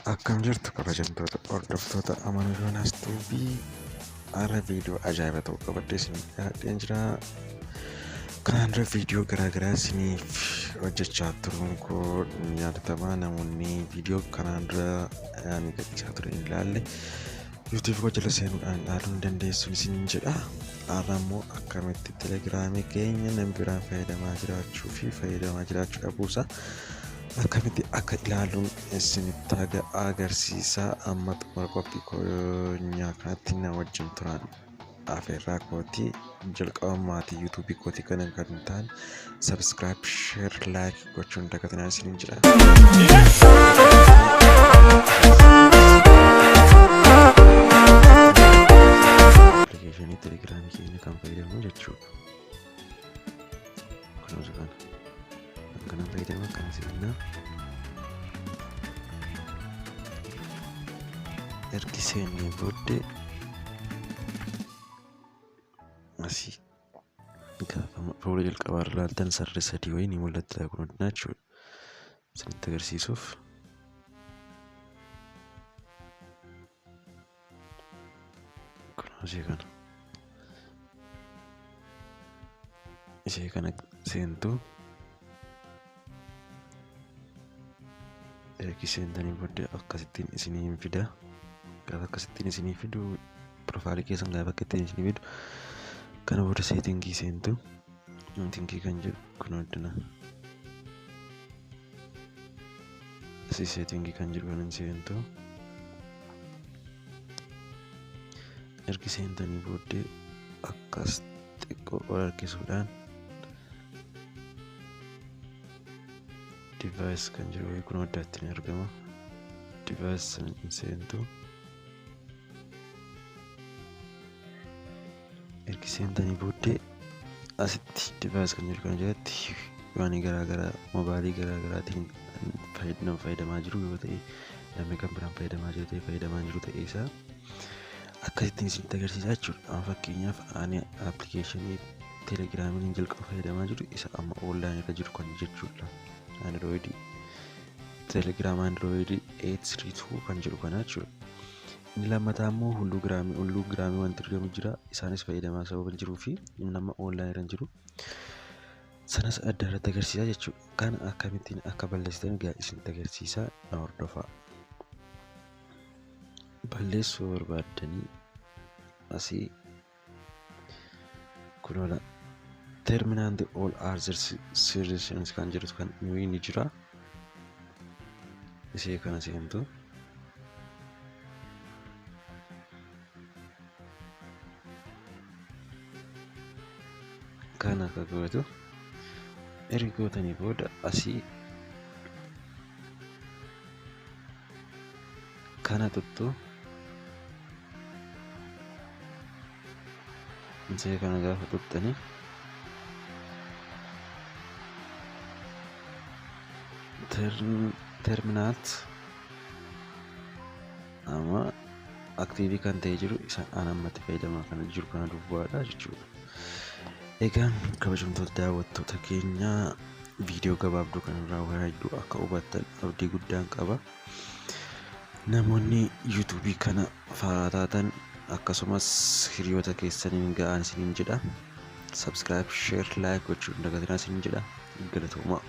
Akkam jirtu, kabajamtoota hordoftoota Amanuu Yoonaas Tuubii? Har'a viidiyoo ajaa'iba ta'u qabadhee isin dhiyaadheen jira. Kanaan dura viidiyoo garaagaraa isiniif hojjechaa turuun koo ni yaadatama. Namoonni viidiyoo kanaan dura ani gadhiisaa ture hin ilaalle, YouTube koo jala seenuudhaan ilaaluu ni dandeessu isiniin jedha. Har'a immoo akkamitti Telegiraamii keenya nama biraan fayyadamaa jiraachuu fi fayyadamaa jiraachuu dhabuusaa akkamitti akka ilaaluun isinitti agarsiisa. Amma xumura qophii keenyaa kanatti na wajjin turan afeerraa kootii. Jalqaba maatii YouTubeii kootii kana kan hin taane, subscribe, share, like gochuun dagatinaa isiniin jedha. Appilikeeshinii Telegiraamii keenya kan fayyadamnu jechuudha. Kunuunsa kana. Kan kanan fayyadama kana seennaa. Ergi seennee booddee asii gaafa fuula jalqabaa irra ilaaltan sarri sadii wayii ni mul'atti kun hundinaa jechuudha. Isinitti agarsiisuuf. Kun ishee kana. Ishee kana seentu. Ergi seentanii booddee akkasittiin isinii fida. Gaafa akkasittiin isinii fidu, profileii keessan gaafa akka ittiin isinii fidu, kana booda settingii seentu. Settingii kan jedhu kun hundina. Asii settingii kan jedhu kanan seentu. Ergi seentanii booddee akkas xiqqoo ol harkisuudhaan device kan jedhu wayii kun addaatti ni argama. Device sana hin seentu. Ergi seentanii booddee asitti device kan jedhu kana jalatti waan garaagaraa mobaayilii garaagaraatiin nama fayyadamaa jiru yoo ta'e, namni kan biraan fayyadamaa jiru ta'e, fayyadamaa jiru ta'e isaa akkasittiin isinitti agarsiisa jechuudha. Amma fakkeenyaaf ani appilikeeshinii Telegiraamiin jalqaba fayyadamaa jiru isa amma online irra jiru kan jechuudha. Androidii Telegram Android 832 kan jedhu kana jechuudha. Inni lammataa immoo Hulluu Giraamii wanti jedhamu jira. Isaanis fayyadamaa sababa jiruu fi inni amma online irra jiru. Sanas adda irratti agarsiisa jechuudha. Kana akkamittiin akka balleessitan egaa isinitti agarsiisa, na hordofaa. Balleessuu barbaaddanii asii kunola terminate all other services kan jedhu kan ni jira. Ishee kana seentu. Kana akka gootu, erga gootanii booda asii kana tuttu. Ishee kana gaafa tuttanii terminate amma activeii kan ta'e jiru isa aan ammatti fayyadamaa kana jiru kana duwwaadha jechuudha. Egaan kabajamtoota daawwattoota keenya, viidiyoo gabaabduu kanarraa waa hedduu akka hubattan abdii guddaan qaba. Namoonni YouTubeii kana faaraa taatan akkasumas hiriyoota keessaniin ga'aan isiniin jedha. Subscribe, share, like gochuun dagatinaa isiniin jedha. Galatoomaa.